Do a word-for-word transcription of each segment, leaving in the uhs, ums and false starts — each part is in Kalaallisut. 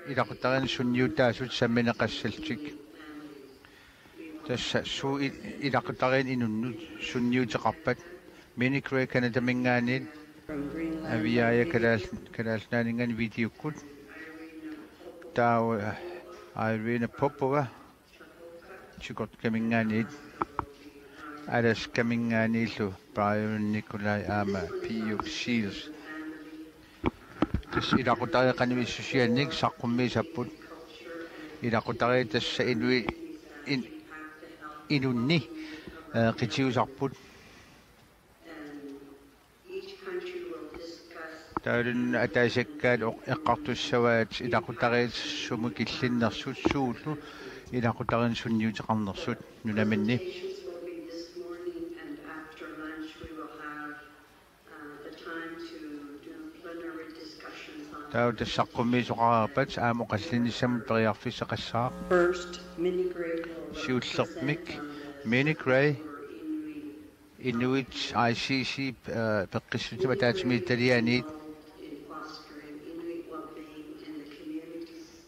Ilaqutariinnut sunniutaasut sammineqassallutik. Tassa suut i-, ilaqutariinnut inunnut sunniuteqarpat. Mini Grey Canadaminngaanniit, Aviaja Kalaal-, Kalaallit Nunaanninngaanniit videokkut. Taava Irina Popova Chukotkaminngaanniit, Alaskaminngaanniillu Brian Nikolai aamma Piuk Shields. Tassa ilaqutariit qanoq-issusianik saqqummiissapput. Ilaqutariit tassa inui-, in-, inunni, eh, qitiusarput. Taavalu ataasiakkaat oq-, eqqartussavaat ilaqutariit sumut killinnersut, suullu ilaqutariinnut sunniuteqarnersut nunaminni. Taava tassa saqqummiisoqarpat aamma oqallinnissamut periarfissaqassaaq. Siullermik Mini Grey Inuit I C C, eh, peqqissutsiminut ataatsimiititaliaaniit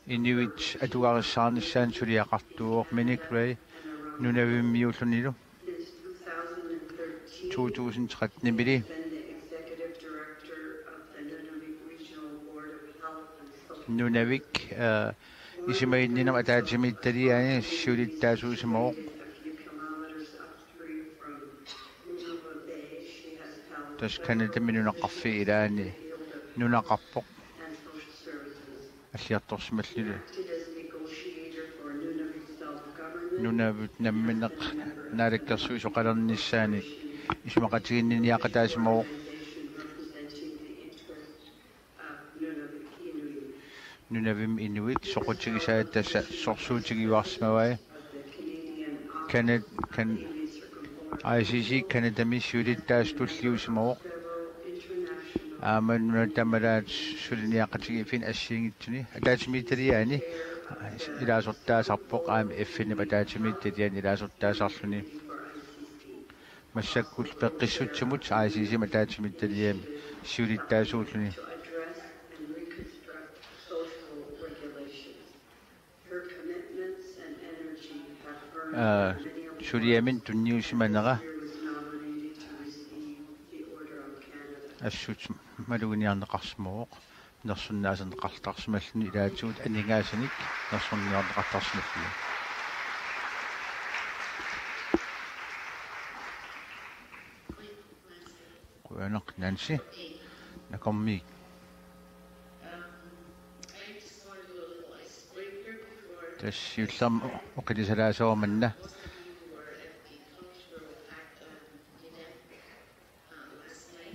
inuit atugarissaarnissaannut suliaqartuuvoq. Mini Grey Nunavimmiuullunilu to tusind tretten-imili Nunavik, eh, isumaginninnermut ataatsimiititaliaani siulittaasuusimavoq. Tassa Canadami nunaqarfiit ilaanni nunaqarpoq. Alliartorsimalluni. Nunavut namminneq naalakkersuisoqalernissaanik isumaqatigiinniaqataasimavoq. Nunavimmi inuit soqutigisaat tassa sorsuutigiuarsimavai. Canad-, Can-, I C C Canadami siulittaasup tulliusimavoq. Aamma nunat tamalaat suliniaqatigiiffiini assigiinngitsuni ataatsimiititaliaani ilaasortaasarpoq, aamma F N-ip ataatsimiititaliaani ilaasortaasarluni. Massakkut peqqissutsimut I C C-mut ataatsimiititaliami siulittaasuulluni. Aa, suliaminut tunniusimanera assut maluginiarneqarsimavoq. Nersorniarneqartarsimalluni ilaatigut aningaasanik nersorniarneqartarsimalluni. Qujanaq Nancy. Nakormiit. Tassa siullermik oqilisalaassavara manna.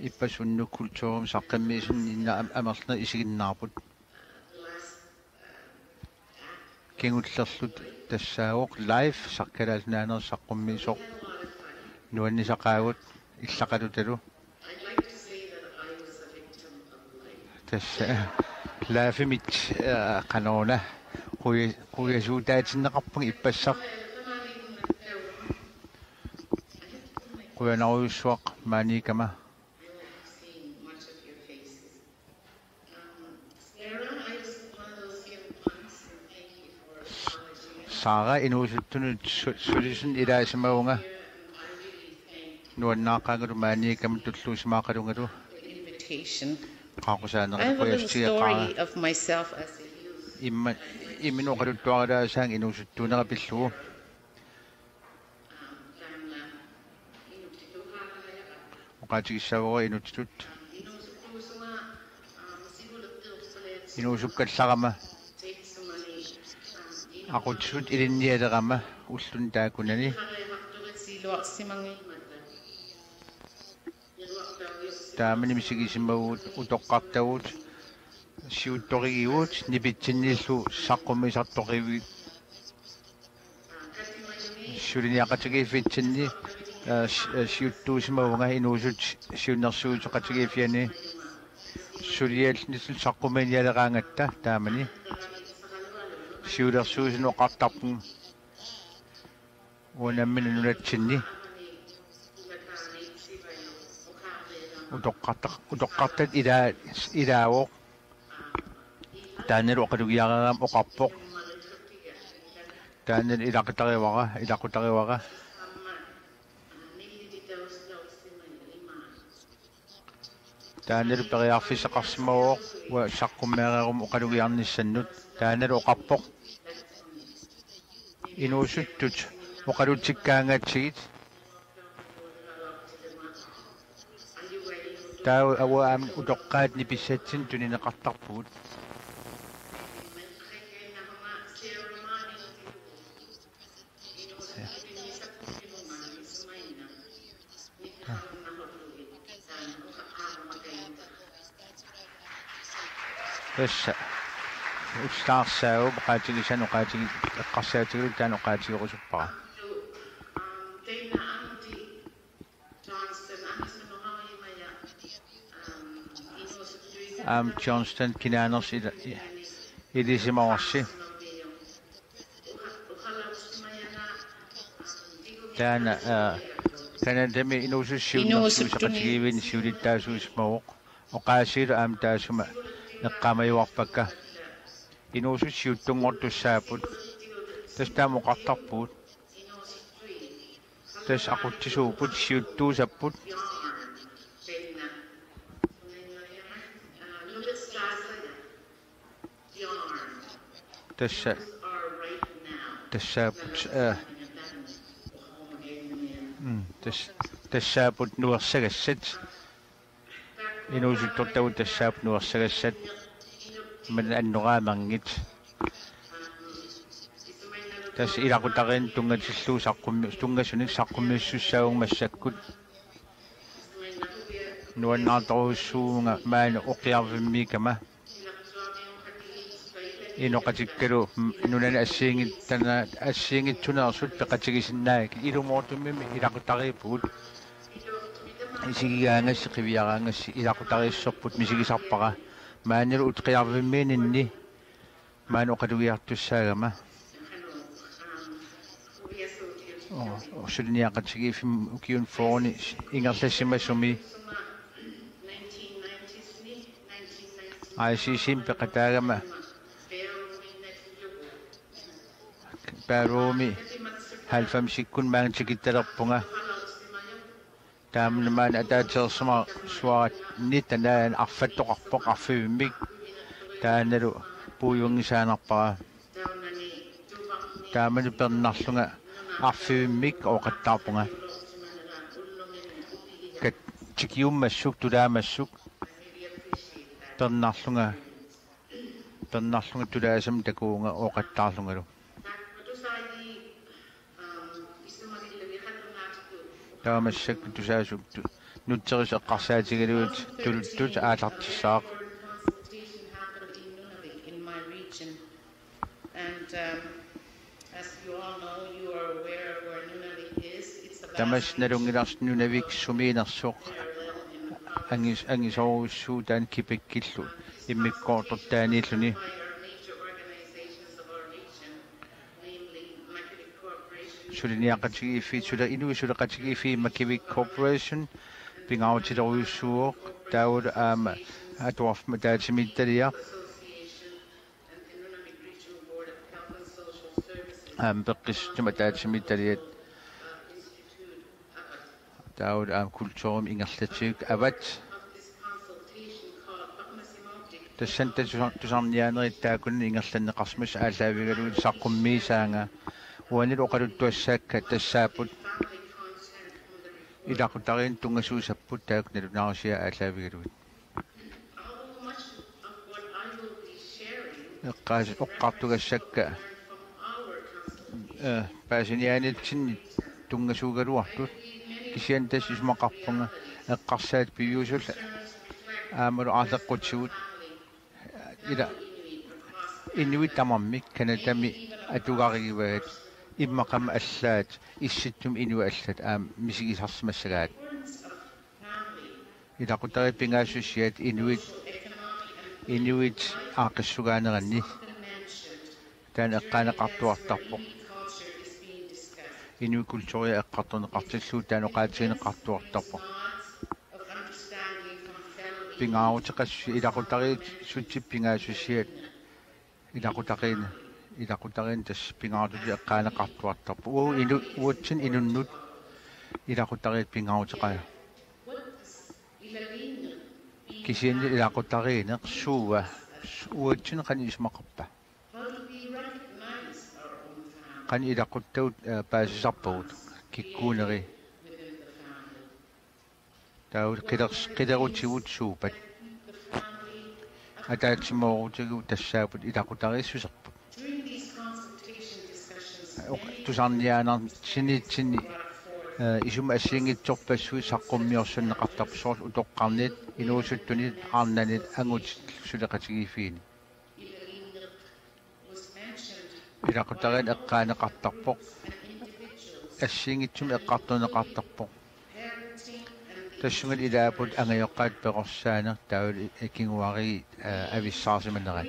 Ippassaq unnuk kulturimik saqqummiisunneq am-, amerlanerit isiginnaarput. Kingullerlu tassaavoq live Saq Kalaallit Nunaanneersoq saqqummiisoq. Nuannisaqaagut illaqalutalu. Tassa live-imit, eh, qanoruna quja-, qujasuutaatinneqarpunga ippassaq. Qujanarujussuaq maaniikkama. Sara, inuusuttunut su-, sulisunut ilaasimavunga. Nuannaaqaangalu maaniikkama tulluusimaaqalungalu. Qaaqqusaanerata qujassutigaqaara. Imma-, imminut oqaluttuarilaassavara inuusuttuunera pillugu. Oqaatigissavara inuttut. Inuusukkallarama. Aqutsisut ilinnialerama ulluni taakkunani. Taamani misigisimavugut utoqqartagut siuttorigivut nipitsinnillu saqqummiisartoqigivut. Suliniaqatigiiffitsinni, eh, s-, eh, siuttuusimavunga inuusuttut siunnersuuteqatigiiffianni. Suliallit saqqummiinialeraangatta taamani siulersuisunut oqartarpunga. Uanga nammineq nunatsinni utoqqartaq-, utoqqartat ila-, ilaavoq. Taannalu oqalugiareerama oqarpoq. Taannalu ilaqutarivara, ilaqutarivara. Taannalu periarfissaqarsimavoq uanga saqqummeereeruma oqalugiarnissannut. Taannalu oqarpoq: Inuusuttut oqalutsikkaangatsigit. Taava uanga aamma utoqqaat nipissatsinnut tunineqartarpugut. Tassa. Ullaarsaavoq oqaatigisani oqaatigi-, eqqarsaatigalugu taanna oqaatigerusuppara. Aamma Johnston kinaanersoq ila-, ilisimavarsi. Taanna, aa, Canadami inuusuttut siunnersuut inuusuttuneqatigiiffiit siulittaasuusimavoq. Oqaasiilu aamma taassuma eqqaamajuarpakka. Inuusuttut siuttunngortussaapput. Tassa taama oqartarpugut. Tassa aqutsisuupput, siuttuusapput. Tassa, tassaapput, aa, mm, tas-, tassaapput nuersagassat. Inuusuttortagut tassaapput nuersagassat. Imaluunniit annoraamanngit. Tassa ilaqutariinnut tunngatillugu saqqummi-, tunngasunik saqqummiussussaavugut massakkut. Nuannaartorujussuuvunga maani ukiarvimmiikkama. Inoqatikkalu nunani assigiinngitsuna-, assigiinngitsuneersut peqatigisinnaagit. Ilumoortumik ilaqutariippugut. Isigigaangassi qiviaraangassi ilaqutariissorput misigisarpara. Maanilu ukiarvimmiinninni maani oqalugiartussaagama. Oo, suliniaqatigiiffimmi ukiuni fyrreni ingerlasimasumi I C C-mi peqataagama Barrowmi halvfemsikkut maanga tikittalerpunga. Taamani maani ataatsilersimasoq nitanaani arfattoqarpoq arfivimmik. Taannalu puiunngisaannarpara. Taamani pernarlunga arfivimmik ooqattaarpunga. Kat-, tikiummassuk, tulaammassuk. Pernarlunga, pernarlunga tulaasama takuunga ooqattaarlungalu. Taava massakkut tusaasut nutserisut eqqarsaatigalugit tuluttut aallartissaaq. And, um, as you all know, you are aware of where Nunavik is. It's about Tamassi nalunngilarsi Nunavik sumiinnersoq. Angis-, angisoorujussuuvoq taanna Quebeckillu immikkoortortaaniilluni. Suliniaqatigiiffiit sule-, inuit suleqatigiiffiit Makivik Corporation pingaarutilerujussuuvoq, taavalu aamma atuarfimmi ataatsimiititaliaq, aamma peqqissutsimut ataatsimiititaliat, taavalu aamma kulturimi ingerlatigut avat. Tassani tusa-, tusarniaanerit taakkunani ingerlanneqarsimasut aallaavigalugit saqqummiisaanga. Uanilu oqaluttuassaakka tassaapput ilaqutariinnut tunngasuusapput taakku nalunaarusiai aallaavigalugit. Eqqaas-, oqqartugassakka, eh, paasiniaanitsinni tunngasuugaluartut, kisianni tassa isumaqarpunga eqqarsaat piviusullu aammalu aarleqqutigut, ila inuit tamarmik Canadami atugarigivaat, immaqami allaat, Issittumi inuit allat aamma misigisarsimassagaat. Ilaqutariit pingaasussiat inuit, inuit aaqqissugaaneranni taanna eqqaaneqartuartarpoq. Inuit kulturia eqqartorneqartillugu taanna oqaatigineqartuartarpoq. Pingaaruteqassusia ilaqutariit sutsip pingaasussiat Ilaqutariinni, ilaqutariinni tassa pingaartutut eqqaaneqartuartarpoq. Uu inu-, uatsinnut inunnut ilaqutariit pingaaruteqaat. Kisianni ilaqutariinneq suua, uatsinnut qanoq isumaqarpa? Qanoq ilaquttagut, eh, paasisarpagut? Kikkuuneri? Taava qilers-, qilerutigut suuppat? Ataatsimoorutigut tassaapput ilaqutariit suserput. Oq-, tusarniaanarsinitsinni, eh, isummat assigiinngitsorpassuit saqqummiorsinneqartarput, soorlu utoqqarnit, inuusuttunit, arnanit, angutit suleqatigiiffiini. Ilaqutariinneq eqqaaneqartarpoq. Assigiinngitsumik eqqartorneqartarpoq. Tassunga ilaapput angajoqqaat perorsaaneq taavalu kinguaariit, eh, avissaarsimanerat.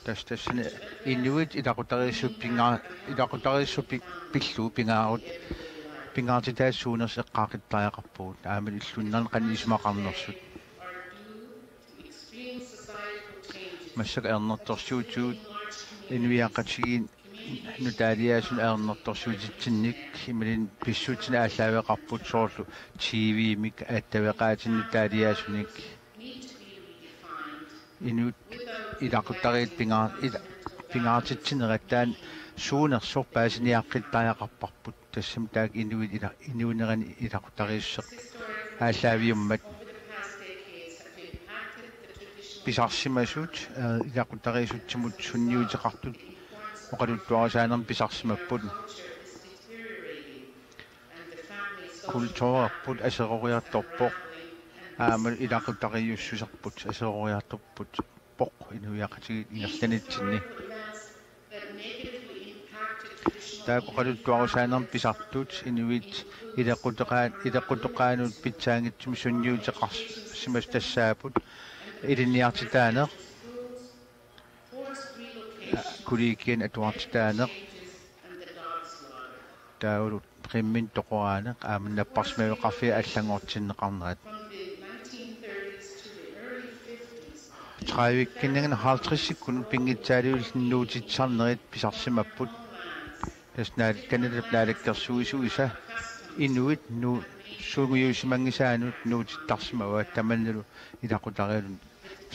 Tassa tassani inuit ilaqutariissut pinga-, ilaqutariissut pi-, pillugu pingaarut, pingaartitaasut suunersut eqqaaqittariaqarpagut, aamma illuinnarni qanoq isumaqarnersut. Massakkut ajornartorsiutigut inuiaqatigiit nutaaliaasunut ajornartorsiutitsinnik imaluunniit pissutsinik aallaaveqarput, soorlu T V-mik attaveqaatinik nutaaliaasunik. Inuit ilaqutariit pinga-, ila-, pingaartitsinerat taanna suunersoq paasiniaqqittariaqarparput. Tassami taakku inuit ila-, inuunerani ilaqutariissuseq aallaaviummat. Pisarsimasut, eh, ilaqutariissutsimut sunniuteqartut oqaluttuarisaanermi pisarsimapput. Kulturerput aseroriartorpoq, aamma ilaqutariiussuserput aseroriartorput, poq inuiaqatigiit ingerlanitsinni. Taakku oqaluttuarisaanermi pisartut inuit ileqquteqaa-, ileqquteqaanut pitsaanngitsumik sunniuteqarsimasut tassaapput: ilinniartitaaneq, kollegianik atuartitaaneq, taavalu qimminneq toqoraaneq, aamma napparsimmaveqarfiit allanngortinneqarnerat. Tredivikkunni halvtredsikkunni pinngitsaaliullutik nuutitsisarnerit pisarsimapput. Tassa naal-, Canadap naalakkersuisuisa inuit nu-, sungiusimanngisaannut nuutittarsimavaat, tamannalu ilaqutariinnut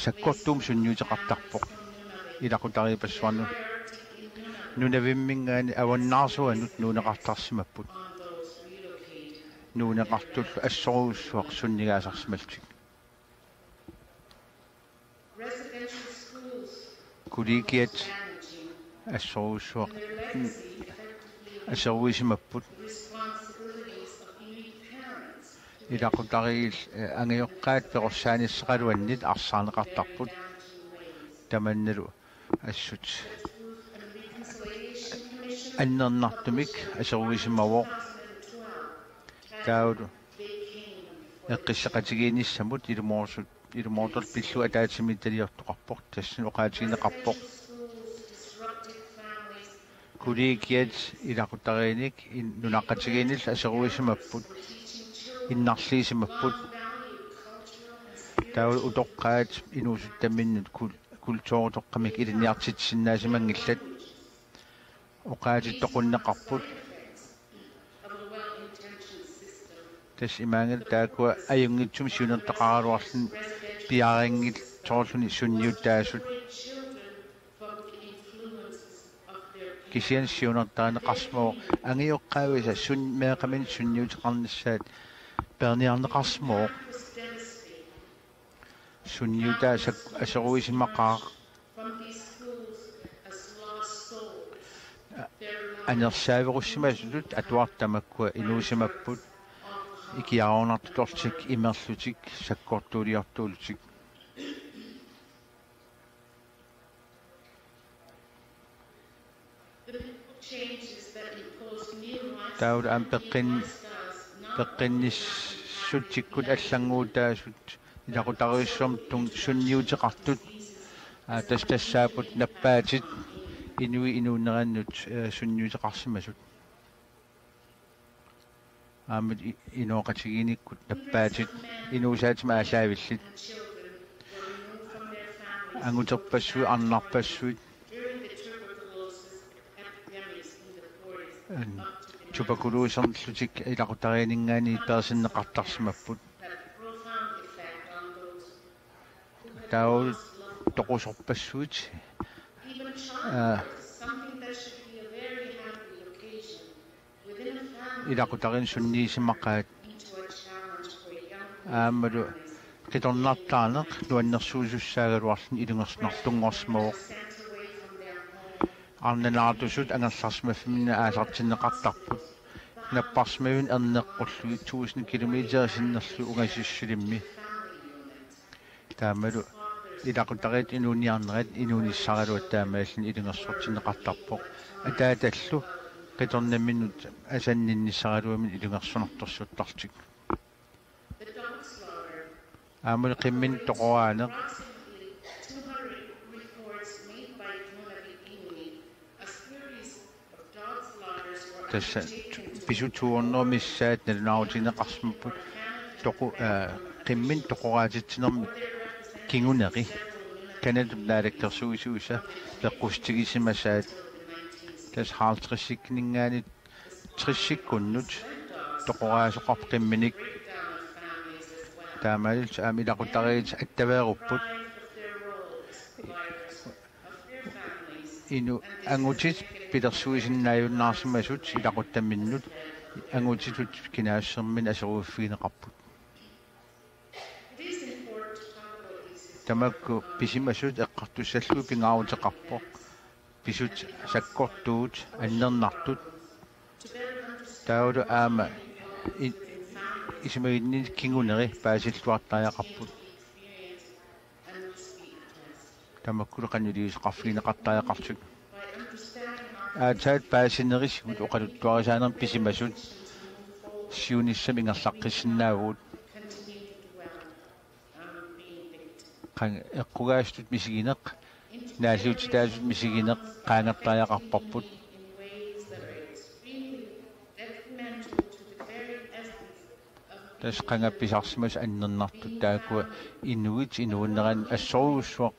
sakkortuumik sunniuteqartarpoq ilaqutariippassuarnut. Nunavimminngaanniit avannaarsuanut nuunneqartarsimapput, nuunneqartullu assorujussuaq sunnigaasarsimallutik. Kollegiat assorujussuaq aseruisimapput. Ilaqutariit, eh, angajoqqaat perorsaanissaqaluannit arsaarneqartarput, tamannalu assut annernartumik aseruisimavoq. Taavalu eqqissaqatigiinnissamut ilumoorsu-, ilumoortorlu pillugu ataatsimiititaliortoqarpoq, tassani oqaatigineqarpoq: kollegiat ilaqutariinnik in-, nunaqqatigiinnillu aseruisimapput, innarliisimapput. Taavalu utoqqaat inuusuttaminnut kul-, kulturitoqqamik ilinniartitsisinnaasimangillat. Oqaatsit toqunneqarput. Tassa imaanngilaq taakkua ajunngitsumik siunertaqaraluarluni piareerinngitsoorluni sunniutaasut. Kisianni siunertarineqarsimavoq angajoqqaavisa sun-, meeqqaminnut sunniuteqarnissaat peerniarneqarsimavoq. Sunniutaa sak-, aseruisimaqaaq. Anersaaverussimasutut atuartut tamakkua inuusimapput, ikiaroornartutorlutik, imerlutik, sakkortuuliortuulutik. Taavalu aamma peqqin-, peqqinnissutsikkut allannguutaasut ilaqutariissuarmut tun-, sunniuteqartut. Aa, tassa tassaapput nappaatit, inuit inuunerannut, eh, sunniuteqarsimasut. Aamma i-, inooqatigiinnikkut nappaatit, inuusaatit aamma aallaavillit. anguterpassuit, arnarpassuit, an-, tuberkuloserlutik ilaqutariinninngaanniit peersinneqartarsimapput. Taava toqusorpassuit, aa, ilaqutariinni sunniisimaqaat aammalu qitornartaaneq nuannersuisussaagaluarluni ilungersunartunngorsimavoq. Arnanaartusut angerlarsimaffimminni aallartinneqartarput. Napparsimavimmut erneqqullugit tusind kilometer sinnerlugit ungasissulimmi. Taamalu ilaqutariit inuuniarnerat inuunissaraluat taamaalilluni ilungersortinneqartarpoq. Ataatallu qitornaminnut asanninnissaraluamik ilungersunartorsiuttarlutik. Aammalu qimminut toqoraaneq. Tassa tu-, pisut to hundrede missaat nalunaarutigineqarsimapput toqu-, aa, qimminut toqoraatitsinermik kinguneri. Canadap naalakkersuisuisa peqqutigisimasaat. Tassa halvtredsikkunninngaanniit tressikkunnut toqoraasoqarpoq qimminik. Taamaalillutik aamma ilaqutariit attaveerupput. Inu-, angutit pilersuisinnaajunnaarsimasut ilaquttaminnut angutitut kinaassuserminnut aseroriffigineqarput. Tamakku pisimasut eqqartussallugu pingaaruteqarpoq. Pisut sakkortuut annernartut. Taavalu aamma i-, isumaginninni kinguneri paasilluartariaqarput. Tamakkulu qanoq iliuuseqarfigineqartariaqarlutik. Aatsaat paasinerisigut oqaluttuarisaanermut pisimasut siunissami ingerlaqqissinnaavagut. Qanga eqqugaasutut misigineq, naalliutsitaasutut misigineq qaangertariaqarparput. Tassa qanga pisarsimasut annernartut taakkua inuit inuuneranni assorujussuaq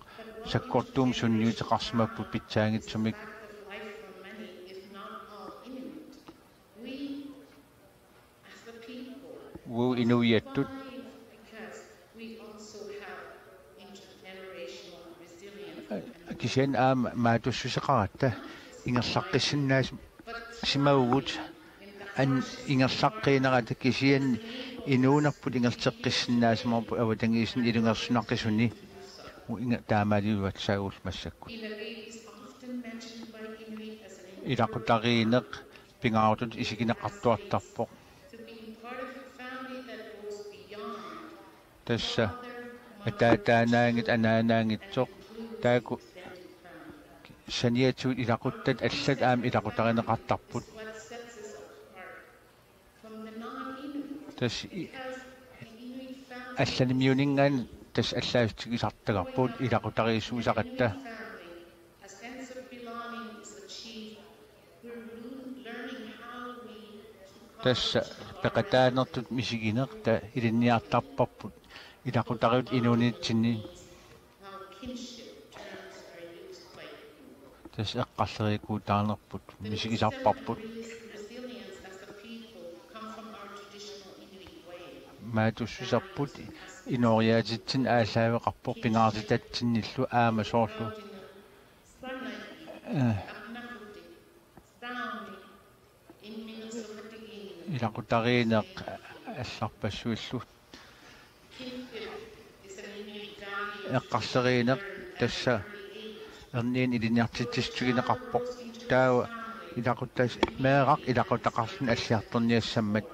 sakkortuumik sunniuteqarsimapput pitsaanngitsumik. Uagut inuiattut kisianni aamma maatussuseqaratta ingerlaqqissinnaasimavugut an-, ingerlaqqiinerata kisianni inuunerput ingerlateqqissinnaasimavoq avatangiisinni ilungersunaqisuni. Inga-, taamaaliuassaagut massakkut. Ilaqutariinneq pingaartutut isigineqartuartarpoq. Tassa ataataanaanngitsoq, anaanaanngitsoq, taakku saniatigut ilaquttat allat aamma ilaqutarineqartarput. Tassa i-, allanimiuninngaanniit tassa allaatigisartagarput ilaqutariissuusaqatta. Tassa peqataanertut misigineq taava ilinniartarparput ilaqutariit inuunitsinni. Tassa eqqarleriikkuutaanerput misigisarparput. Maatussuserput inooriaatitsinni aallaaveqarpoq pingaartitatsinnilu aamma soorlu. Eh. Ilaqutariinneq allarpassuillu. Eqqarleriinneq tassa erniinnaq ilinniartitsissutigineqarpoq. Taava ilaquttas-, meeraq ilaqutaqarluni alliartorniassammat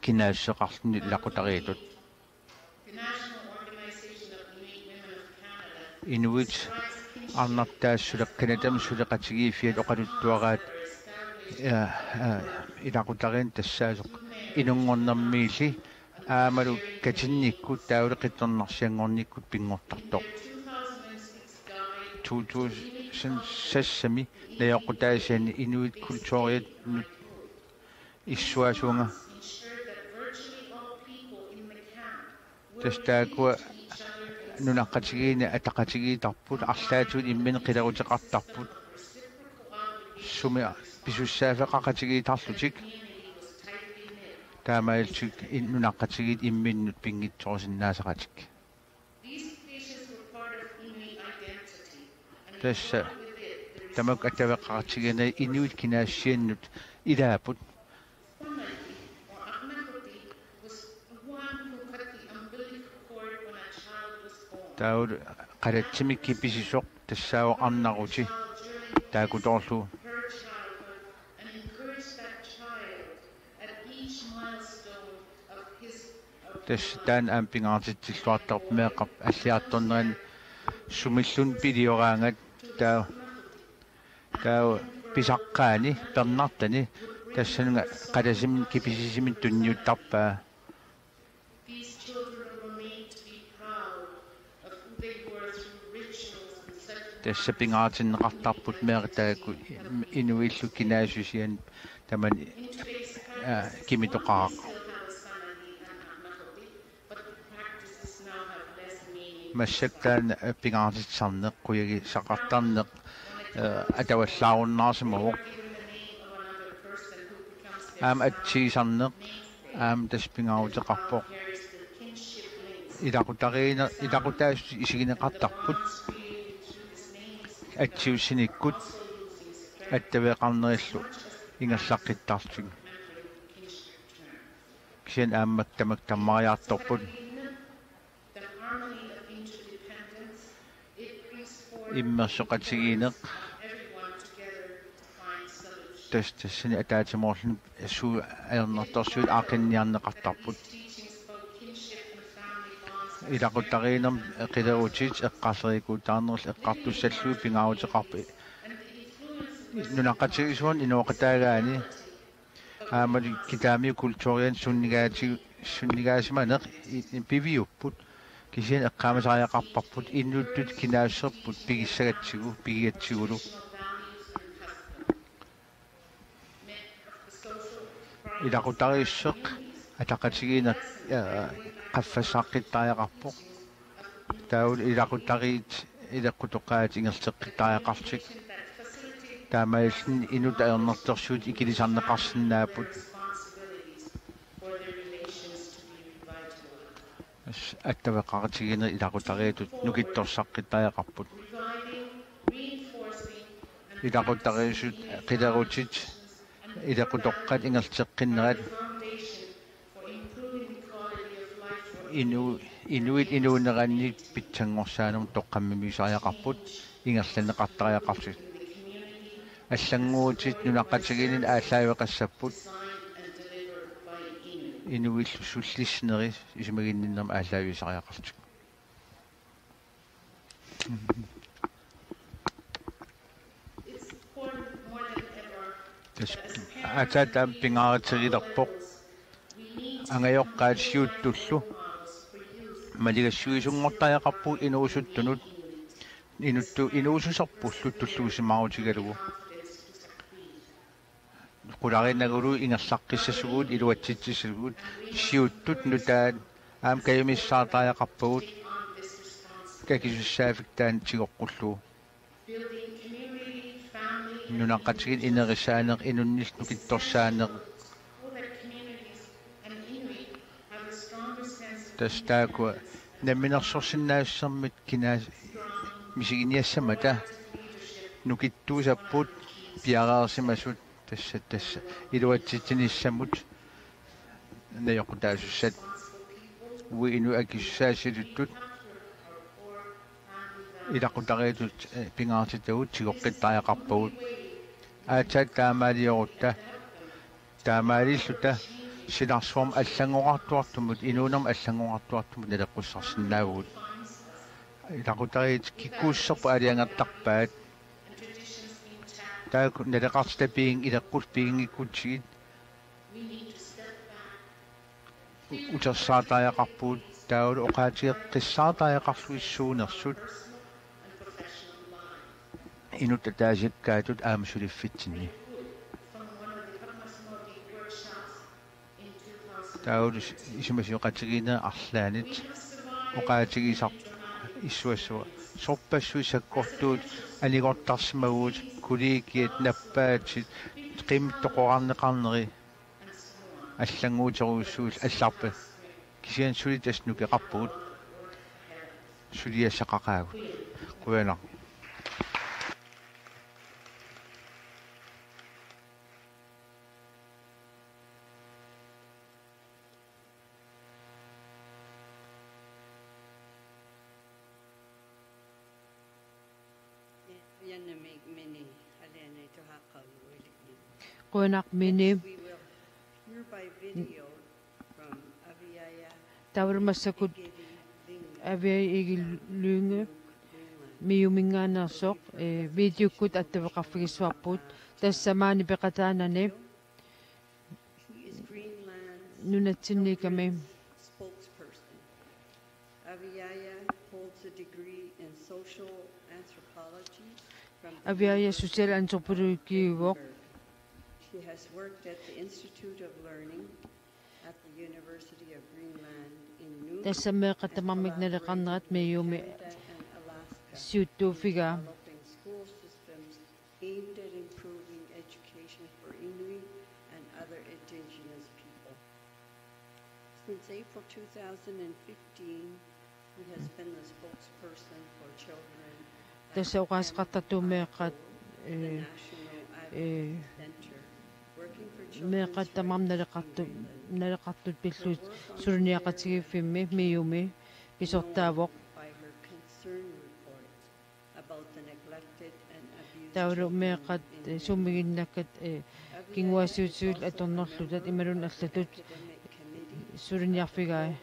kinaassuseqarluni ilaqutariittut. Inuit arnartaat suleq-, Canadami suleqatigiiffiat oqaluttuaraat, ja, ja, ilaqutariinneq tassaasoq inunngornermiilli aammalu katinnikkut taavalu qitornarsianngornikkut pinngortartoq. To tusind seks-imi najoqqutaasiani inuit kulturiannut issuasunga. Tassa taakkua Nunaqqatigiinni ataqatigiittarput, arlaatigut imminnut qileruteqartarput. Sumi pisussaaffeqaqatigiittarlutik. Taamaalillutik in-, nunaqqatigiit imminnut pinngitsoorusinnaasaqatik. Tassa tamakku attaveqaqatigiinnerit inuit kinaassusiannut ilaapput. Taava qalatsimi kipisisoq tassaavoq arnaruti taakkutoorlugu. Tassa taanna aamma pingaartitsilluartarpoq meeqqap alliartornerani sumilluunniit pilioraangat taava, taava pisaqqaani pernartani tassunga qalatsimi kipisisimi tunniuttarpaa. Tassa pingaarutinneqartarput meeqqat taakku inuillu kinaassusiannut tamanit, aa, kimitoqaraq. Massakkut taanna pingaartitsisarneq, qujagisaqartarneq, aa, atavallaarunnaarsimavoq. Aamma atsigisarneq aamma tassa pingaaruteqarpoq. Ilaqutariinneq, ilaqutaasut isigineqartarput atsiussinikkut attaveqarnerillu ingerlaqqittarlutik. Kisianni aamma tamakku tammariartorput. Immersoqatigiinneq. Tassa tassani ataatsimoorluni suut ajornartorsiutit aaqqinniarneqartarput. Ilaqutariinnermi qilerutit eqqarlerikuutaarnerillu eqqartussallugit pingaaruteqarpoq. Nunaqqatigiissuarni inooqataagaanni aammalu kitaamiut kulturianni sunnigaati-, sunnigaasimaneq i-, i-, piviupput, kisianni eqqaamasariaqarparput inuttut kinaassuserput pigissagatsigu, pigigatsigulu. Ilaqutariissuseq ataqatigiinneq, aa, qaffassaaqqittariaqarpoq. Taavalu ilaqutariit ileqqutoqqaat ingerlateqqittariaqarlutik. Taamaalilluni inuttut ajornartorsiutit ikilisarneqarsinnaapput. Attaveqaqatigiinnerit ilaqutariittut nukittorsaqqittariaqarput. Ilaqutariissut qilerutit ileqqutoqqaat ingerlateqqinnerat inu-, inuit inuuneranni pitsanngorsaanermut toqqammimmiusariaqarput ingerlanneqartariaqarlutik. Allannguutit nunaqqatigiinninni aallaaveqassapput. Inuillu sullissineri isumaginninnermik aallaavigisariaqarlutik. Tassa aatsaat taama pingaarutigilerpoq. Angajoqqaat siuttullu maligassuisunngortariaqarpugut inuusuttunut, inuttu-, inuususerpullu tulluusimaarutigalugu. Qularinagulu ingerlaqqissasugut iluatsitsisugut siuttut nutaat aamma kajumissaartariaqarpagut akisussaaffik taanna tigoqqullugu. Nunaqqatigiinni inerissaaneq inunnillu nukittorsaaneq. Tassa taakku namminersorsinnaassusermik kinaa-, misiginiassammata nukittuusapput piareersimasut tassa, tassa iluatsitsinissamut najoqqutaasussat. Uagut inuit akisussaasiluttut ilaqutariittut, eh, pingaartitagut tigoqqittariaqarpagut. Aatsaat taamaaliorutta, taamaalilluta silarsuarmi allanngorartuartumut, inuunermi allanngorartuartumut naleqqussarsinnaavugut. Ilaqutariit kikkuussuserput aalajangertarpaat. Taakku naleqartitat piin-, ileqqut piinngikkutsigit utersaartariaqarpugut taavalu oqaatigeqqissaartariaqarlugit suunersut inuttut ataasiakkaatut aamma suliffitsinni. Taavalu isumasioqatigiinnerit arlaannit oqaatigisar-, issuassava. Sorpassuit sakkortuut anigortarsimaguit, kollegiat, nappaatit, qiimmat toqorarneqarneri allannguuterujussuit allarput. Kisianni suli tassa nukeqarpugut. Suliassaqaqaagut. Qujanaq. Qujanaq Mini. Taavalu massakkut Aviaja Egil Lynge MIO-minngaanneersoq, eh, videokkut attaveqarfigissavarput. Tassa maani peqataanani nunatsinniikkami. Aviaja social antropologiivoq. Tassa meeqqat tamarmik naleqarnerat MIO-mi siuttuuffigaa. Aimed at improving education for Inuit and other indigenous people. Since April two thousand and fifteen, he has been the spokesperson for children at Tassa oqaaseqartartuuvoq meeqqat, the eh, National eh, Advocacy Center, working for children's meeqqat tamarmik rights in naleqartu-, Greenland. Naleqartut pillugu suliniaqatigiiffimmi MIO-mi pisortaavoq. Taavalu meeqqat, eh, sumiginnakkat, eh, kinguaassiuutitigut atornerlutat imaluunniit allatut suliniarfigai.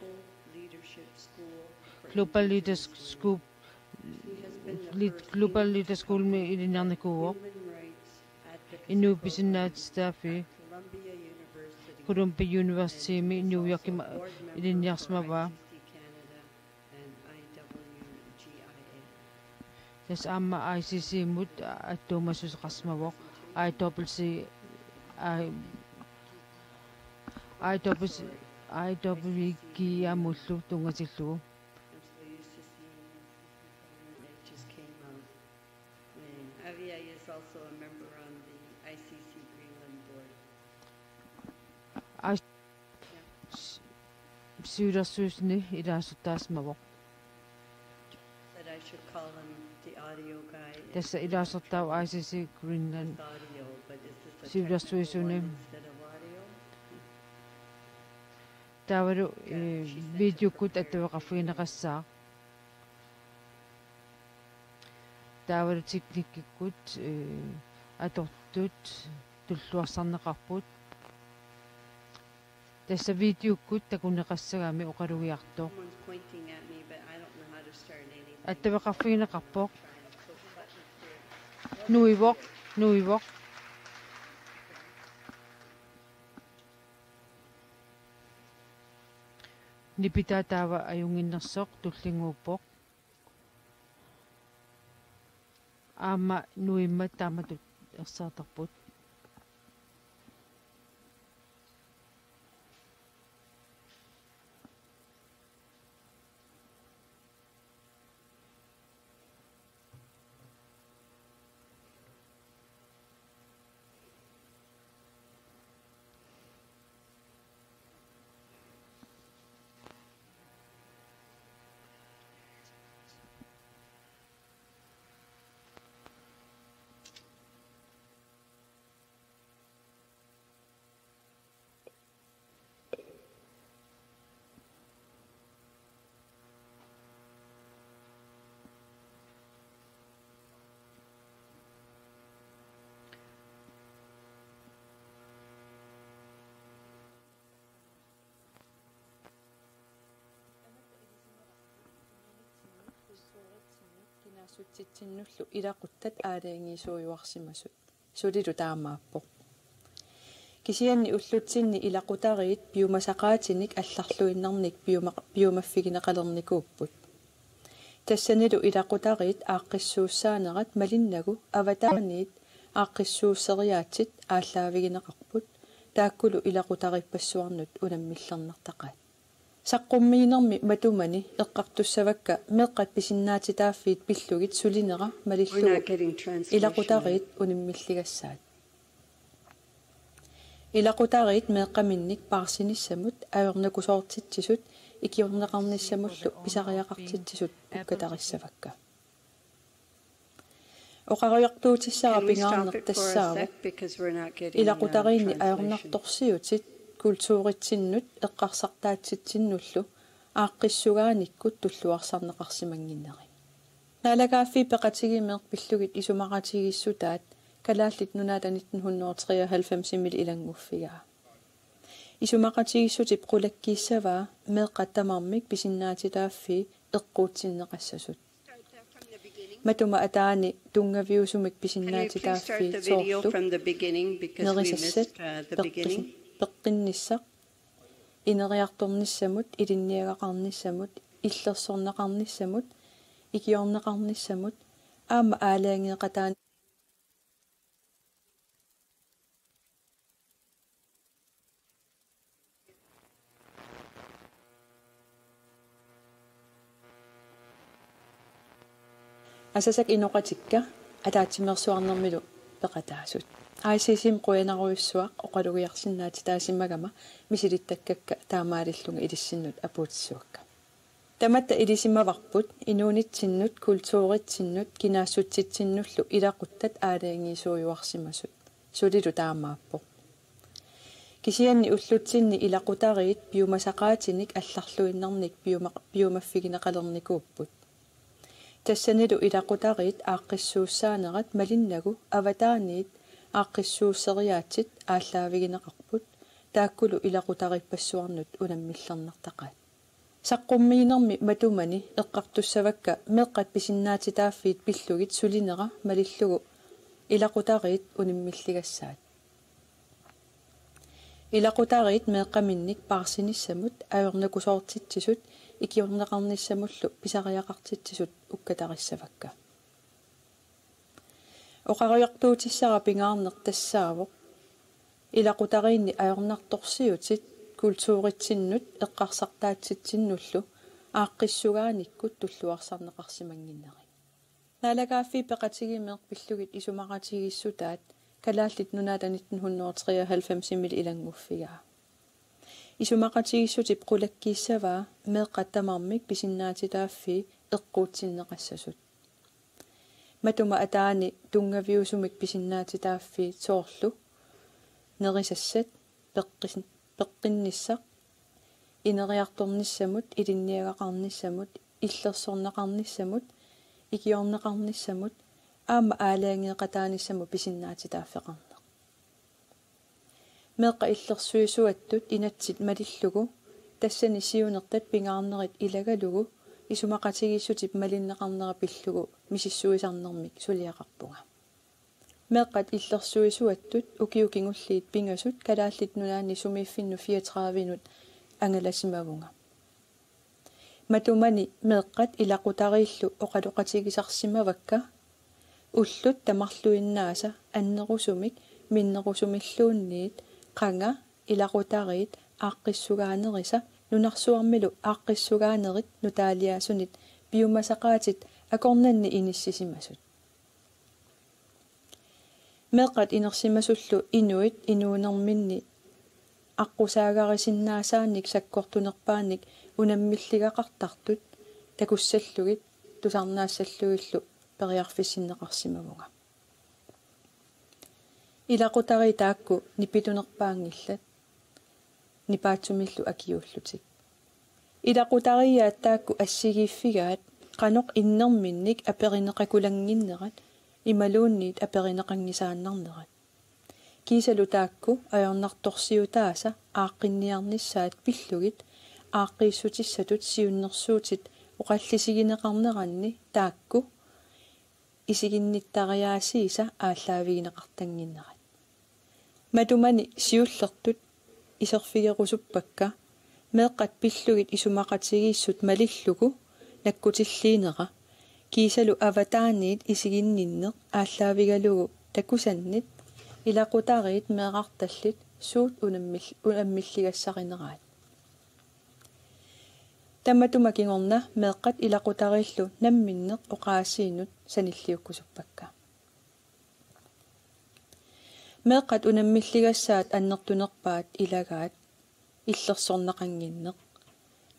Global Leaders School, Global Leaders Schoolimi ilinniarnikuuvoq. Inuit pisinnaatitaaffii Columbia Universitymi New Yorkimi ilinniarsimavaa. Tassa aamma I C C-mut attuumassuteqarsimavoq. I double C, I, I double C, I double G-mullu tunngatillugu. Avia is also a member on the I C C Greenland board. Siulersuisuni ilaasortaasimavoq. That I should call him the audio guy. Tassa ilaasortaavoq I C C Greenland. Audio, but is this a siulersuisuni. Technical one instead of audio? Taavalu, eh, videokkut attaveqarfigineqassaaq. Taavalu teknikkikkut, eh, atortut tulluarsarneqarput. Tassa videokkut takuneqassagami oqalugiartoq. Attaveqarfigineqarpoq. Nuivoq, nuivoq. Nipitaa taava ajunnginnersoq tullinnguuppoq. Aamma nuimmat taamatut ersaartarput. Kinaassutsitsinnullu ilaquttat aalajangiisuujuarsimasut. Sulilu taamaappoq. Kisianni ullutsinni ilaqutariit piumasaqaatinik allarluinnarnik piuma-, piumaffigineqalernikuupput. Tassanilu ilaqutariit aaqqissuussaanerat malinnagu avataaniit aaqqissuusseriaatsit aallaavigineqarput, taakkulu ilaqutariippassuarnut unammillernartaqaat. Saqqummiinermi matumani eqqartussavakka meeqqat pisinnaatitaaffiit pillugit sulinera malillugu ilaqutariit unammilligassaat. Ilaqutariit meeqqaminnik paarsinissamut ajornakusoortitsisut ikiorneqarnissamullu pisariaqartitsisut ukkatarissavakka. Oqariartuutissara pingaarneq tassaavoq ilaqutariinni ajornartorsiutit kulturitsinnut eqqarsartaatsitsinnullu aaqqissugaanikkut tulluarsarneqarsimannginneri. Naalagaaffiit Peqatigiit meeqqat pillugit isumaqatigiissutaat Kalaallit Nunaata nitten hundrede og treoghalvfemsimili ilannguffigaa. Isumaqatigiissutip qulakkiissavaa meeqqat tamarmik pisinnaatitaaffii eqquutsinneqassasut. Matuma ataani tunngaviusumik pisinnaatitaaffii soorlu nerisassat, peqqis-, peqqinnissaq, ineriartornissamut, ilinniagaqarnissamut, illersorneqarnissamut, ikiorneqarnissamut aamma aalajangeeqataani Asasakka inoqatikka ataatsimeersuarnermilu peqataasut. I C C-mi qujanarujussuaq oqalugiarsinnaatitaasimagama misilittakkakka taamaalillunga ilissinnut apuutissavakka. Tamatta ilisimavarput inuunitsinnut kulturitsinnut kinaassutsitsinnullu ilaquttat aalajangiisuujuarsimasut. Sulilu taamaappoq. Kisianni ullutsinni ilaqutariit piumasaqaatinik allarluinnarnik piuma-, piumaffigineqalernikuupput. Tassanilu ilaqutariit aaqqissuussaanerat malinnagu avataaniit aaqqissuusseriaatsit aallaavigineqarput, taakkulu ilaqutariippassuarnut unammillernartaqaat. Saqqummiinermi matumani eqqartussavakka meeqqat pisinnaatitaaffiit pillugit sulinera malillugu ilaqutariit unammilligassaat. Ilaqutariit meeqqaminnik paarsinissamut ajornakusoortitsisut ikiorneqarnissamullu pisariaqartitsisut ukkatarissavakka. Oqariartuutissara pingaarneq tassaavoq ilaqutariinni ajornartorsiutit kulturitsinnut eqqarsartaatsitsinnullu aaqqissugaanikkut tulluarsarneqarsimannginneri. Naalagaaffiit Peqatigiit meeqqat pillugit isumaqatigiissutaat Kalaallit Nunaata nitten hundrede og treoghalvfemsimili ilannguffigaa. Isumaqatigiissutip qulakkiissavaa meeqqat tamarmik pisinnaatitaaffii eqquutsinneqassasut. Matuma ataani tunngaviusumik pisinnaatitaaffii soorlu nerisassat, peqqis-, peqqinnissaq, ineriartornissamut, ilinniagaqarnissamut, illersorneqarnissamut, ikiorneqarnissamut aamma aalajangeeqataanissamut pisinnaatitaaffeqarneq. Meeqqat illersuisuattut inatsit malillugu tassani siunertat pingaarnerit ilagalugu isumaqatigiissutip malinneqarnera pillugu misissuisarnermik suliaqarpunga. Meeqqat illersuisuattut ukiut kingulliit pingasut Kalaallit Nunaanni sumiiffinnut fireogtredivenut angalasimavunga. Matumani meeqqat ilaqutariillu oqaloqatigisarsimavakka ullut tamarluinnaasa annerusumik minnerusumilluunniit qanga ilaqutariit aaqqissugaanerisa nunarsuarmilu aaqqissugaanerit nutaaliaasunit piumasaqaatit akornanni inissisimasut. Meeqqat inersimasullu inuit inuunerminni aqqusaagarisinnaasaanik sakkortunerpaanik unammilligaqartartut takussallugit tusarnaassallugillu periarfissinneqarsimavunga. Ilaqutariit taakku nipitunerpaanngillat, nipaatsumillu akiuullutik. Ilaqutariiaat taakku assigiiffigaat qanoq innerminnik aperineqakulannginnerat imaluunniit aperineqanngisaannarnerat. Kiisalu taakku ajornartorsiutaasa aaqqinniarnissaat pillugit aaqqiissutissatut siunnersuutit oqallisigineqarneranni taakku isiginnittariaasiisa aallaavigineqartannginnerat. Matumani siullertut iserfigerusuppakka meeqqat pillugit isumaqatigiissut malillugu nakkutilliinera kiisalu avataaniit isiginninneq aallaavigalugu takusannit ilaqutariit meerartallit suut unammil-, unammilligassarineraat. Tamatuma kingorna meeqqat ilaqutariillu namminneq oqaasiinut sanilliukkusuppakka. Meeqqat unammilligassaat annertunerpaat ilagaat illersorneqannginneq.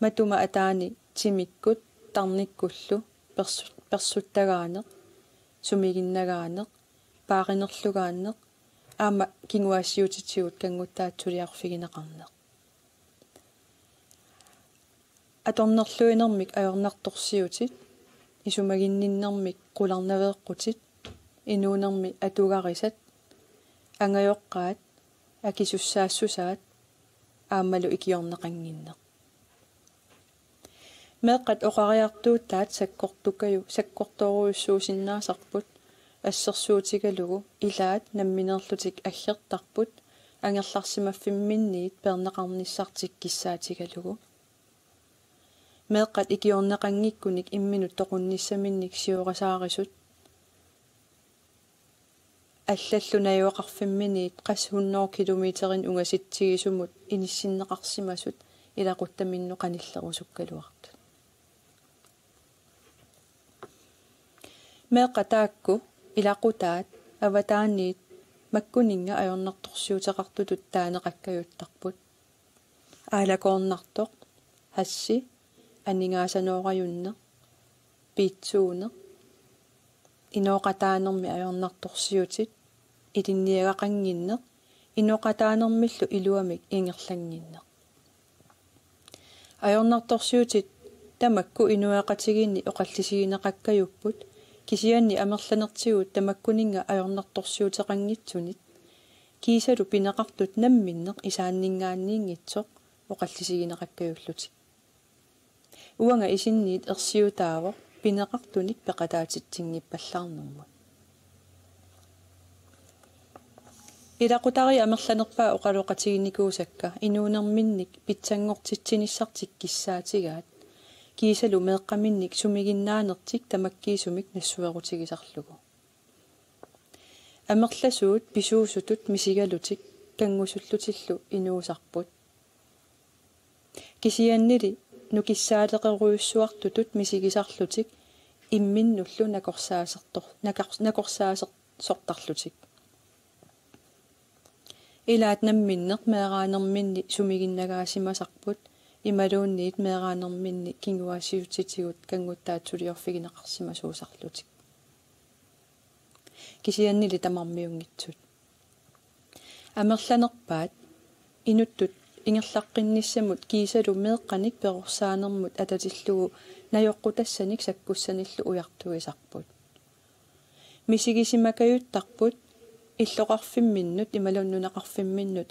Matuma ataani timikkut tarnikkullu persu-, persuttagaaneq, sumiginnagaaneq, paarinerlugaanneq, aamma kinguaassiuutitigut kannguttaatsuliorfigineqarneq. Atornerluinermik ajornartorsiutit, isumaginninnermik qularnaveeqqutit, inuunermi atugarisat, angajoqqaat, akisussaassusaat, aammalu ikiorneqannginneq. Meeqqat oqariartuutaat sakkortukaju-, sakkortorujussuusinnaasarput, assersuutigalugu ilaat nammineerlutik aggertarput, angerlarsimaffimminniit peerneqarnissartik kissaatigalugu. Meeqqat ikiorneqanngikkunik imminut toqunnissaminnik siorasaarisut. Allallu najugaqarfimminiit qassit hundrede kilometerinik ungasitsigisumut inissinneqarsimasut ilaquttaminnut qanillerusukkaluartut. Meeqqat taakku ilaqutaat avataaniit makkuninnga ajornartorsiuteqartutut taaneqakkajuttarput. Aalakoornartoq, hashi, aningaasanoorajunneq, piitsuuneq, inooqataanermi ajornartorsiutit, ilinniagaqannginneq, inooqataanermillu iluamik ingerlannginneq. Ajornartorsiutit tamakku inuiaqatigiinni oqallisigineqakkajupput, kisianni amerlanertigut tamakkuninnga ajornartorsiuteqanngitsunit, kiisalu pineqartut namminneq isaanninngaanniinngitsoq oqallisigineqakkajullutik. Uanga isinniit ersiutaavoq pineqartunik peqataatitsinngippallaarnermut. Ilaqutariit amerlanerpaat oqaloqatiginikuusakka inuunerminnik pitsanngortitsinissartik kissaatigaat, kiisalu meeqqaminnik sumiginnaanertik tamakkiisumik nassuerutigisarlugu. Amerlasuut pisuusutut misigalutik kanngusullutillu inuusarput. Kisiannili nukissaaleqerujussuartutut misigisarlutik imminnullu nakorsaasertor-, nakor-, nakorsaasersortarlutik. Ilaat namminneq meeraanerminni sumiginnagaasimasarput imaluunniit meeraanerminni kinguaassiuutitigut kannguttaatsuliorfigineqarsimasuusarlutik. Kisiannili tamarmiunngitsut. Amerlanerpaat inuttut ingerlaqqinnissamut kiisalu meeqqanik perorsaanermut atatillugu najoqqutassanik sakkussanillu ujartuisarput. Misigisimakajuttarput illoqarfimminnut imaluunniit nunaqarfimminnut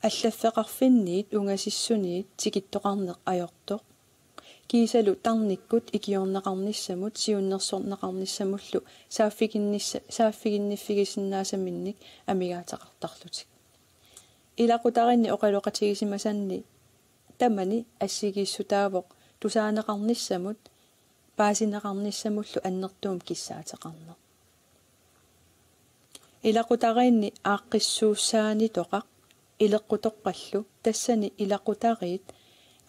allaffeqarfinniit ungasissuniit tikittoqarneq ajortoq. Kiisalu tarnikkut ikiorneqarnissamut siunnersorneqarnissamullu saaffiginnissa-, saaffiginniffigisinnaasaminnik amigaateqartarlutik. Ilaqutariinni oqaloqatigisimasanni tamani assigiissutaavoq tusaaneqarnissamut paasineqarnissamullu annertuumik kissaateqarneq. Ilaqutariinni aaqqissuussaanitoqaq ileqqutoqqallu, tassani ilaqutariit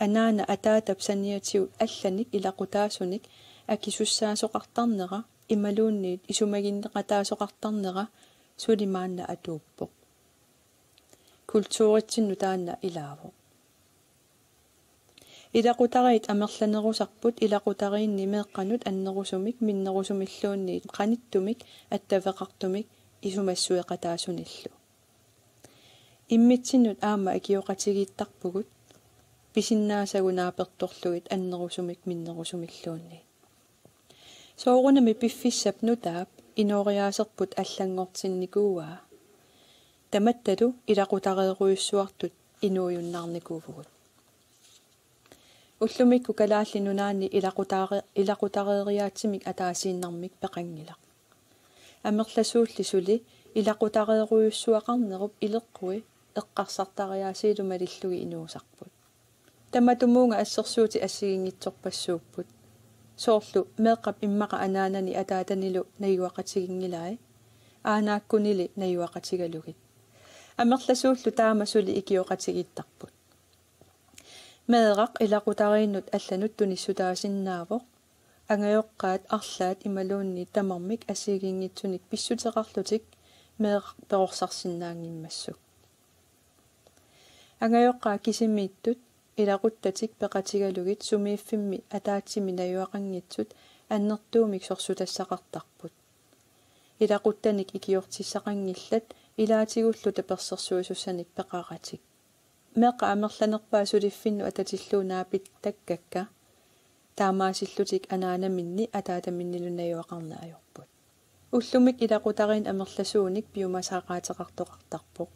anaana ataatap saniatigut allanik ilaqutaasunik akisussaasoqartarnera imaluunniit isumaginneqataasoqartarnera suli maanna atuuppoq. Kulturitsinnut taanna ilaavoq. Ilaqutariit amerlanerusarput ilaqutariinni meeqqanut annerusumik minnerusumilluunniit qanittumik attaveqartumik isumassueqataasunillu. Immitsinnut aamma ikioqatigiittarpugut pisinnaasagut naapertorlugit annerusumik minnerusumilluunniit. Soorunami piffissap nutaap inooriaaserput allanngortinnikuuaa. Tamattalu ilaqutareerujussuartut inuujunnaarnikuuvugut. Ullumikkut Kalaallit Nunaanni ilaqutare-, ilaqutareeriaatsimik ataasiinnarmik peqanngilaq. Amerlasuulli suli ilaqutareerujussuaqarnerup ileqqui eqqarsartariaasiilu malillugit inuusarput. Tamatumuunga assersuutit assigiinngitsorpassuupput. Soorlu meeqqap immaqa anaanani ataatanilu najugaqatiginngilai, aanaakkunili najugaqatigalugit. Amerlasuullu taama suli ikioqatigiittarput. Meeraq ilaqutariinnut allanut tunissutaasinnaavoq, angajoqqaat arlaat imaluunniit tamarmik assigiinngitsunik pissuteqarlutik meeraq perorsarsinnaanngimmassuk. Angajoqqaat kisimiittut ilaquttatik peqatigalugit sumiiffimmi ataatsimi najugaqanngitsut annertuumik sorsutassaqartarput. Ilaquttanik ikiortissaqanngillat ilaatigullu tapersersuisussanik peqaratik. Meeqqat amerlanerpaat suliffinnut atatillugu naapittakkakka, taamaasillutik anaanaminni ataataminnilu najugaqarneq ajorput. Ullumi ilaqutariinni amerlasuunik piumasaqaateqartoqartarpoq.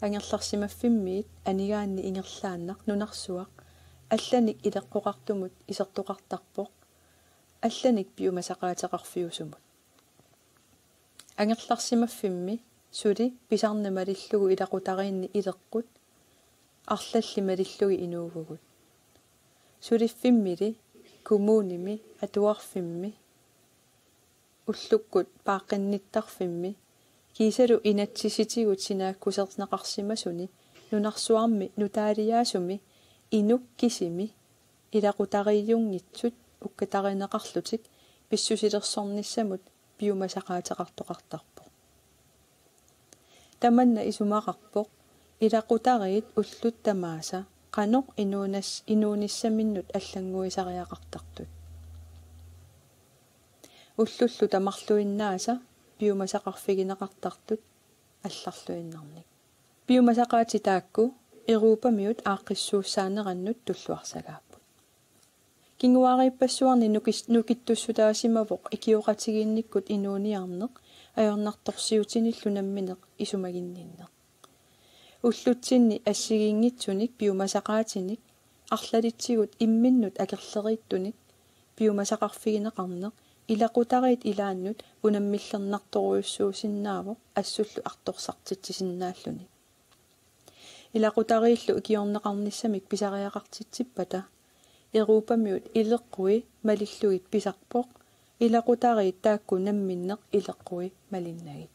Angerlarsimaffimmiit anigaanni ingerlaannaq nunarsuaq allanik ileqqoqartumut isertoqartarpoq, allanik piumasaqaateqarfiusumut. Angerlarsimaffimmi suli pisarneq malillugu ilaqutariinni ileqqut, arlallit malillugit inuuvugut. Suliffimmili, kommunimi, atuarfimmi, ullukkut paaqqinnittarfimmi, kiisalu inatsisitigut sinaakkuserneqarsimasuni nunarsuarmi nutaaliaasumi inuk kisimi ilaqutariijunngitsut ukkatarineqarlutik pissusilersornissamut piumasaqaateqartoqartarpoq. Tamanna isumaqarpoq ilaqutariit ullut tamaasa qanoq inuunas-, inuunissaminnut allannguisariaqartartut. Ullullu tamarluinnaasa piumasaqarfigineqartartut allarluinnarnik. Piumasaqaatit taakku Europamiut aaqqissuussaanerannut tulluarsagaapput. Kinguaariippassuarni nukis-, nukittussutaasimavoq ikioqatigiinnikkut inuuniarneq ajornartorsiutinillu nammineq isumaginninneq. Ullutsinni assigiinngitsunik piumasaqaatinik arlalitsigut imminnut akerleriittunik piumasaqarfigineqarneq ilaqutariit ilaannut unammillernartorujussuusinnaavoq assullu artorsartitsisinnaalluni. Ilaqutariillu ikiorneqarnissamik pisariaqartitsippata Europamiut ileqqui malillugit pisarpoq ilaqutariit taakku namminneq ileqqui malinnagit.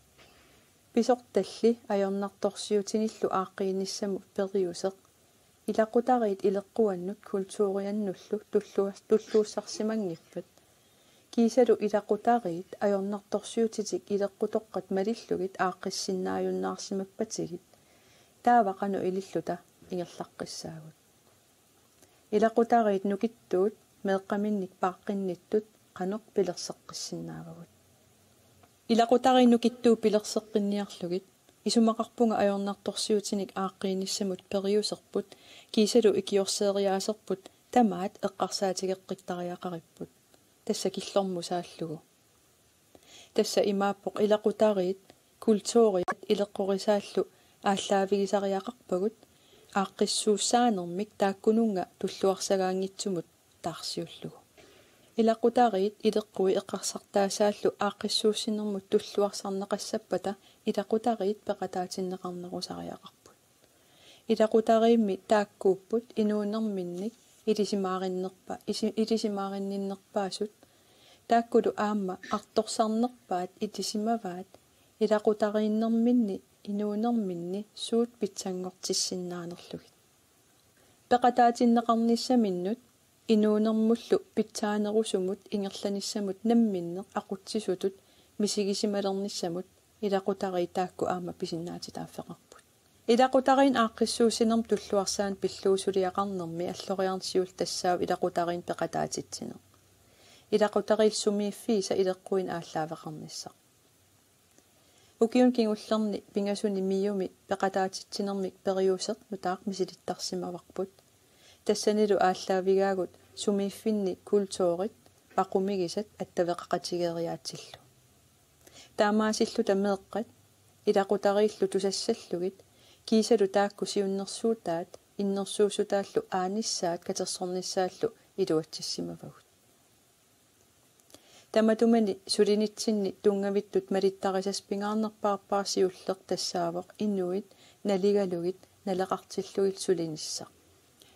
Pisortalli ajornartorsiutinillu aaqqiinissamut periuseq ilaqutariit ileqquannut kulturiannullu tulluas-, tulluussarsimanngippat. Kiisalu ilaqutariit ajornartorsiutitik ileqqutoqqat malillugit aaqqissinnaajunnarsimappatigit. Taava qanoq ililluta ingerlaqqissaagut? Ilaqutariit nukittuut meeqqaminnik paaqqinnittut qanoq pilerseqqissinnaavagut? Ilaqutariit nukittuut pilerseqqinniarlugit isumaqarpunga ajornartorsiutinik aaqqiinissamut periuserput kiisalu ikiorseeriaaserput tamaat eqqarsaatigeqqittariaqaripput, tassa killormut saallugu. Tassa imaappoq ilaqutariit kulturiat ileqqorisaallu aallaavigisariaqarpagut aaqqissuussaanermik taakkununnga tulluarsagaanngitsumut taarsiullugu. Ilaqutariit ileqqui eqqarsartaasaallu aaqqissuussinermut tulluarsarneqassappata ilaqutariit peqataatinneqarnerusariaqarput. Ilaqutariimmi taakkuupput inuunerminnik ilisimaarinnerpa-, isi-, ilisimaarinninnerpaasut, taakkulu aamma artorsarnerpaat ilisimavaat ilaqutariinnerminni inuunerminni suut pitsanngortissinnaanerlugit. Peqataatinneqarnissaminnut inuunermullu pitsaanerusumut ingerlanissamut namminneq aqutsisutut misigisimalernissamut ilaqutariit taakku aamma pisinnaatitaaffeqarput. Ilaqutariinni aaqqissuussinermut tulluarsaaneq pillugu suliaqarnermi alloriarneq siulleq tassaavoq ilaqutariinni peqataatitsineq. Ilaqutariillu sumiiffiisa ileqquinik aallaaveqarnissaq. Ukiuni kingullerni pingasuni MIO-mi peqataatitsinermik periuseq nutaaq misilittarsimavarput. Tassanilu aallaavigaagut sumiiffinni kulturit, aqumigisat attaveqaqatigeeriaatsillu. Taamaasilluta meeqqat ilaqutariillu tusassallugit kiisalu taakku siunnersuutaat innersuussutaallu aanissaat katersornissaallu iluatsissimavagut. Tamatumani sulinitsinni tunngavittut malittarisassaq pingaarnerpaarpaaq siulleq tassaavoq inuit naligalugit naleqartillugit sulinissaq.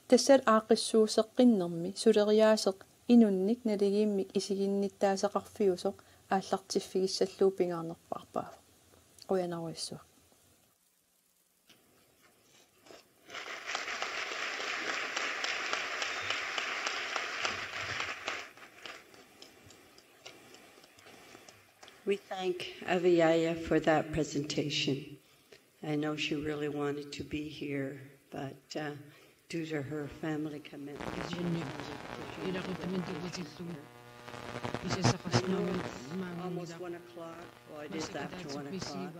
Tassalu aaqqissuusseqqinnermi suleriaaseq inunnik naligiimmik isiginnittaaseqarfiusoq aallartiffigissallugu pingaarnerpaarpaavoq. Qujanarujussuaq. We thank Aviaya for that presentation. I know she really wanted to be here, but uh, due to her family commitments, she decided to be here. I know it's almost one o'clock, or it is after one o'clock,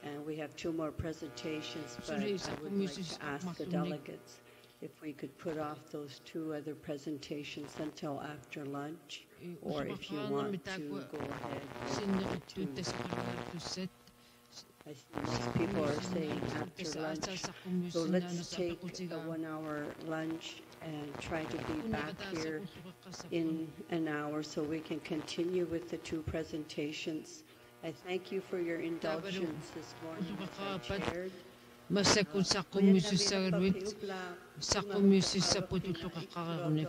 and we have two more presentations, but I would like to ask the delegates if we could put off those two other presentations until after lunch, or if you want to go ahead to, I see most people are saying after lunch. So let's take a one-hour lunch and try to be back here in an hour so we can continue with the two presentations. I thank you for your indulgence this morning as I chaired. Massakkut saqqummiussaagaluit, saqqummiussapput ulloqeqqareeruni.